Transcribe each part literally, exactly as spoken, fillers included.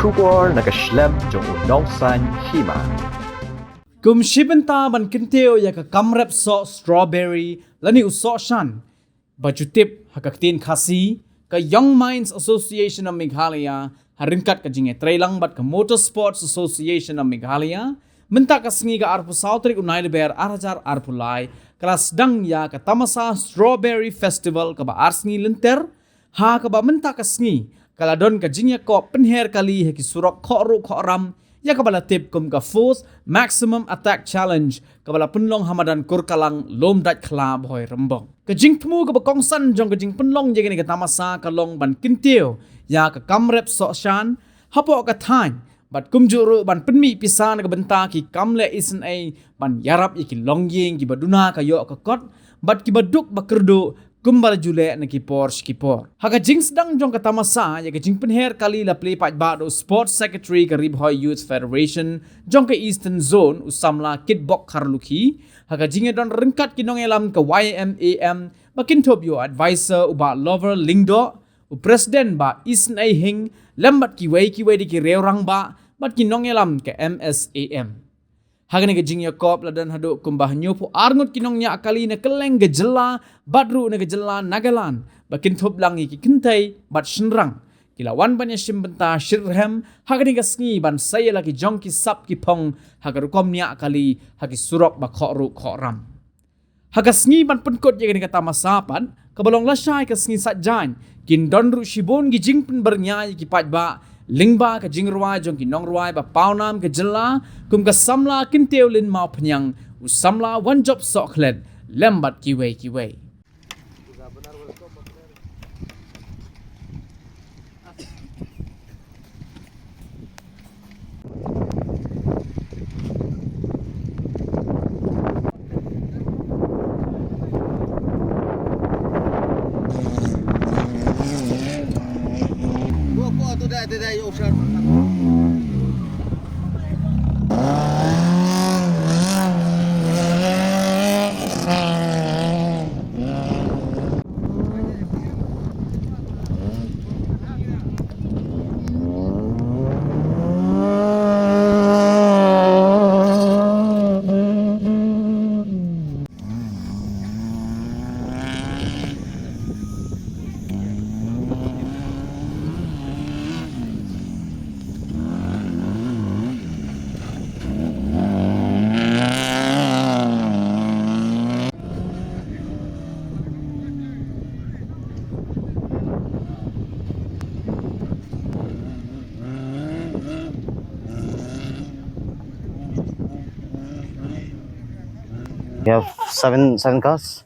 Khubor na ka shlem jong u nongsan hima. Kum shi bynta ban kyntiew ïa ka kam rep soh strawberry lane u soh shan ba ju tip ha ka ktien Khasi, ka Young Minds Association of Meghalaya ha ryngkat ka jingïatreilang bad ka Motor Sports Association of Meghalaya, mynta ka sngi ka arphew saw tarik u Nailaber ar hajar arphew lai, ka la sdang ïa ka tamasa Strawberry Festival kaba ar sngi lynter, ha kaba mynta ka sngi ka la don ka jingïakop pynher kali ha ki surok Khohruh Khohram, ïa kaba la tip kum ka Fourth Maximum Attack Challenge, kaba la pynlong ha madan Kurkalang, Lumdaitkhla, Bhoirymbong. Ka jingthmu kaba kongsan jong ka jingpynlong ïa kane ka tamasa ka long ban kyntiew ïa ka kam rep soh shan hapoh ka thaiñ, bad kumjuh ruh ban pynmih pisa na ka bynta ki kam leh isynei ban ïarap ïa ki longïing kiba duna ka ïoh ka kot bad kiba duk ba kyrduh, kumba la ju leh na ki por sha ki por. Ha ka jingsdang jong ka tamasa ïa ka jingpynher kali la plie paidbah da u Sports Secretary ka Ri Bhoi Youth Federation jong ka Eastern Zone, u samla Kitbok Kharlukhi, ha ka jingïadon ryngkat ki nongïalam ka Y M A M, ba kynthup ïa u advisor u Bah Lover Lyngdoh, u president Bah Isynei Hing, lem bad kiwei kiwei de ki riew rangbah bad ki nongïalam ka M S A M. Ha kane ka jingïakop la don haduh kumba hynñiewphew ar ngut ki nongñiah kali na kylleng ka jylla bad ruh na ka jylla Nagaland, ba kynthup lang ïa ki kynthei bad shynrang, ki la wan ban ïashim bynta shitrhem ha kane ka sngi ban sei ïa la ki jong ki sap ki phong ha ka rukom ñiah kali ha ki surok ba Khohruh Khohram. Ha ka sngi ban pynkut ïa kane ka tamasa pat, kaba long lashai ka sngi Saitjaiñ, kin don ruh shibun ki jingpynbyrngia ïa ki paidbah lyngba ka jingrwai jong ki nongrwai ba pawnam ka jylla, kum ka samla Kyntiew Lin Mawphniang, u samla Wanjop Sohkhlet, lem bad kiwei kiwei. We have seven, seven cars,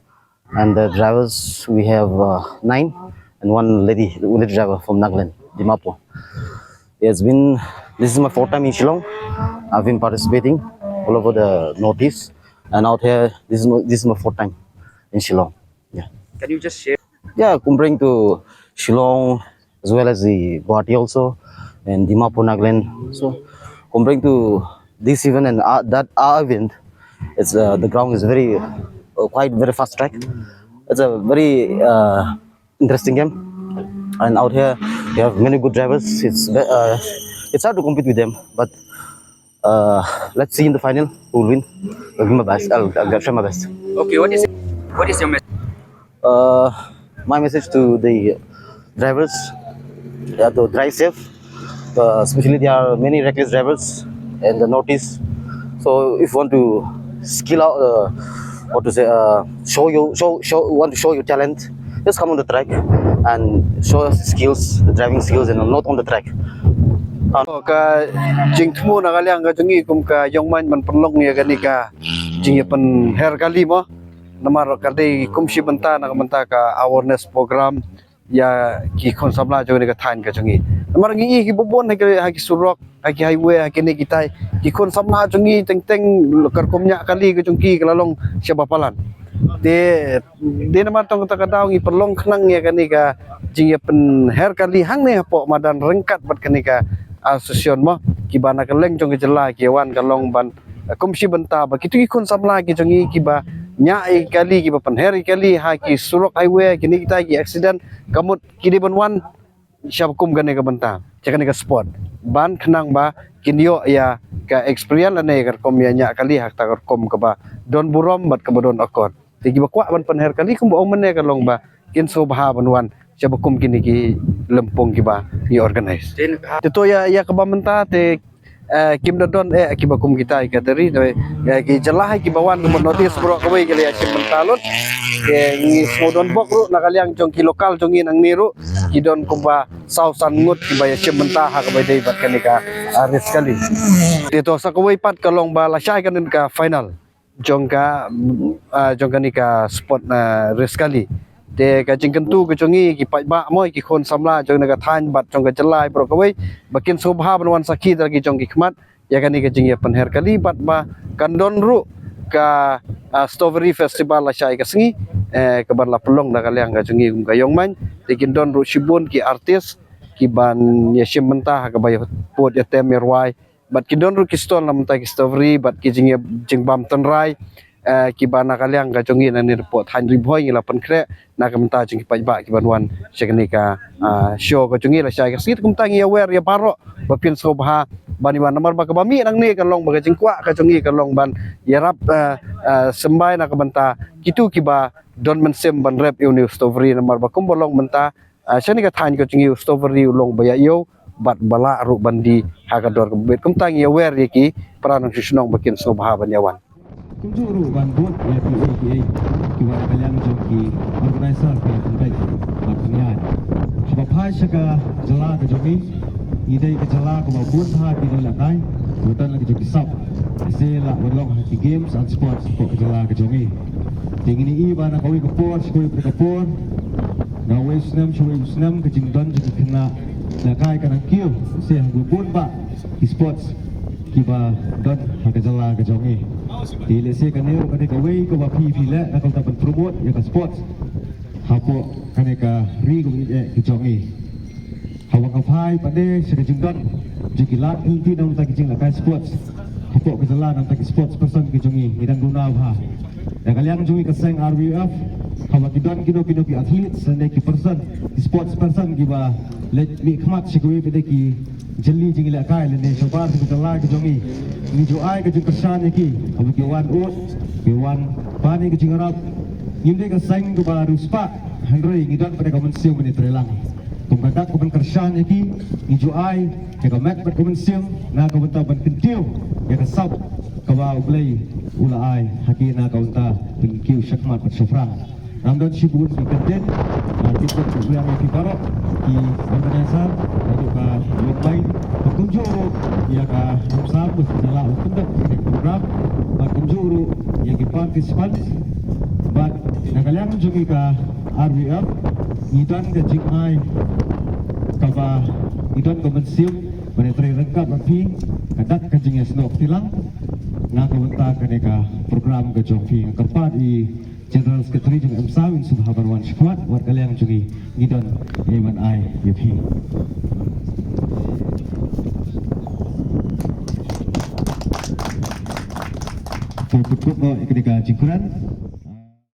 and the drivers, we have, uh, nine, and one lady, lady driver from Nagaland, Dimapur. It's been, this is my fourth time in Shillong. I've been participating all over the Northeast, and out here, this is my, this is my fourth time in Shillong. Yeah. Can you just share? Yeah, comparing to Shillong, as well as the Guwahati also, and Dimapur, Nagaland. So, comparing to this event and, uh, that, uh, event, it's, uh, the ground is very, uh, quite very fast track. It's a very, uh, interesting game, and out here you have many good drivers. It's ve-, uh, it's hard to compete with them, but, uh, let's see in the final who will win. I'll give my best. I'll, I'll try my best. Okay, what is, what is your message? Uh, my message to the drivers, uh, to drive safe. Uh, especially, there are many reckless drivers in the Northeast. So if you want to skill out, uh, what to say, uh, show you, show, show, want to show your talent, just come on the track and show us skills, the driving skills, and not on the track. Ka jingthmu na ka liang ka jong ngi kum ka Young Minds ban pynlong ïa kane ka jingïapynher kali mo. Namar ka dei kum shi bynta na ka bynta ka awareness program ïa ki khun samla jong kane ka thaiñ ka jong ngi. Namar ngi ïohi ki bun bun ha ki, ha ki surok, ha ki highway, ha kine kitai, ki khun samla jong ngi teng teng ka rukom ñiah kali ka jong ki ka la long shaba palat. Te dei namar tang kata ka daw ngi pynlong khnang ïa kane ka jingïapynher kali hangne hapoh madan ryngkat bad kane ka association mo, kiba na kylleng jong ka jylla ki wan ka long ban, eh, kum shi bynta ba kito ki khun samla ki jong ngi kiba ñiah ïa kali, kiba pynher ïa kali ha ki surok highway, kine kitai ki accident, ka mut ki dei ban wan shaba kum kane ka bynta, sha kane ka sport. ban khnang ba kin ïoh ïa ka experience lane ka rukom ïa ñiah kali ha kata ka rukom kaba don burom bad kaba don akor. Te kiba kwah ban pynher kali kumba ong mynne ka long ba kin sngewbha ban wan sha ba kum kine ki lympung kiba ngi organize. Te to ïa ïa kaba mynta te eh, kim da don eh kiba kum kita ïa ka tari, te eh, ki jylla hi kiba wan kumba North East baroh kawei ki la ïa shim bynta lut. Te ngi sngewdon bok ruh na ka liang jong ki local jong ngi nangne ruh ki don kumba saw san ngut kiba ïa shim bynta ha kaba dei bad kane ka ah, race kali. Te to sa kawei pat ka long ba lashai kane ka final jong ka ah, jong kane ka sport na race kali. Te ka jingkyntu ka jong ngi ki paidbah mo ki khun samla jong na ka thaiñ bad jong ka jylla baroh kawei ba kin sngewbha ban wan sakhi da ki jong ki khmat ïa kane ka jingïapynher kali bad ba kan don ruh ka ah, Strawberry Festival lashai ka sngi eh, ka ban la pynlong da ka liang ka jong ngi kum ka Ïongmaiñ. Te kin don ruh shibun ki artist ki ban ïa shim bynta ha kaba ïa pud ïa tem ïa rwai bad ki don ruh ki stall na bynta ki strawberry bad ki jing jingbam tynrai eh, kiba na ka liang ka jong ngi na ne report Hynrei Bhoi ngi la pynkhreh na ka bynta jong ki paidbah kiban wan sha kane ka ah, show ka jong ngi lashai ka sngi. Kumta ngi ïa wer ïa baroh ba phin sngewbha ban ïa wan namar ba kaba mih nangne ka long ba ka jingkwah ka jong ngi ka long ban ïarap eh, eh, symbai na ka bynta kitu kiba don mynsiem ban rep ïa une u strawberry namar ba kumba long mynta ah, shane ka thaiñ ka jong ngi u strawberry u long ba ïa ïew bad ba lah ruh ban die ha ka dor ka bit. Kumta ngi ïa wer ïa ki para nongshong shnong ba kin sngewbha ban ïa wan. Kumjuh ruh ban bud ïa ki A P A ki wan ka liang jong ki organizer ki ïa pynbeit bad pynïaid. Haba phai sha ka jylla ka jong ngi, ngi dei ka jylla kaba bun bha ki nonglehkai, ba don la ki jong ki sap. Lehse la wan long ha ki games and sports hapoh ka jylla ka jong ngi. Te ngin ïohi ba na kawei ka por sha kawei ka por, na uwei u snem sha uwei u snem ka jingdon jong ki khynnah lehkai ka nang kiew. Lehse ha kaba bun bah ki sports kiba don ha ka jylla ka jong ngi. Te lehse kane ruh ka dei kawei kaba phi phi leh na ka bynta ban promote ïa ka sports hapoh kane ka ri kaba ïeit ka jong ngi. Haba nga phai pat de sha ka jingdon jong ki lad ki lynti na bynta ki jinglehkai sports hapoh ka jylla na bynta ki sports person ki jong ngi, ngi dang duna bha. Na ka liang jong ngi ka seng R W F, haba ki don kino kino ki athletes lane ki person, ki sports person kiba leit mihkhmat sha kawei pat de ki jylli jinglehkai lane shabar sha ka jylla ka jong ngi, ngi ju ai ka jingkyrshan ïa ki haba ki wan ud, ki wan pan ïa ka jingïarap. Ngim dei ka seng kaba riewspah, hynrei ngi don pat de ka mynsiem ban ïatreilang. Kum ka dak ka ban kyrshan ïa ki, ngi ju ai ïa ka met bad ka mynsiem na ka bynta ban kyntiew ïa ka sap kaba U Blei u la ai ha ki na ka bynta ban kiew shakhmat bad shaphrang. Ngam don shibun ki kyntien, ah, ki kwah ban kyrpad ïa phi baroh ki organizer, naduh ka Ïongmaiñ, bad kumjuh ruh ïa ka Umsam, ba la pyndep ïa ka program, bad kumjuh ruh ïa ki participants, bad na ka liang jong ngi ka R W F, ngi don ka jingai kaba ngi don ka mynsiem ban ïatrei ryngkat bad phi, ka dak ka jingïasnoh kti lang na ka bynta kane ka program ka jong phi. Nga kyrpad ïa i General Secretary jong Umsam, in sngewbha ban wan shakhmat, wat ka liang jong ngi, ngi don ïa ban ai ïa phi. To kut kut noh ïa kane ka jingkren.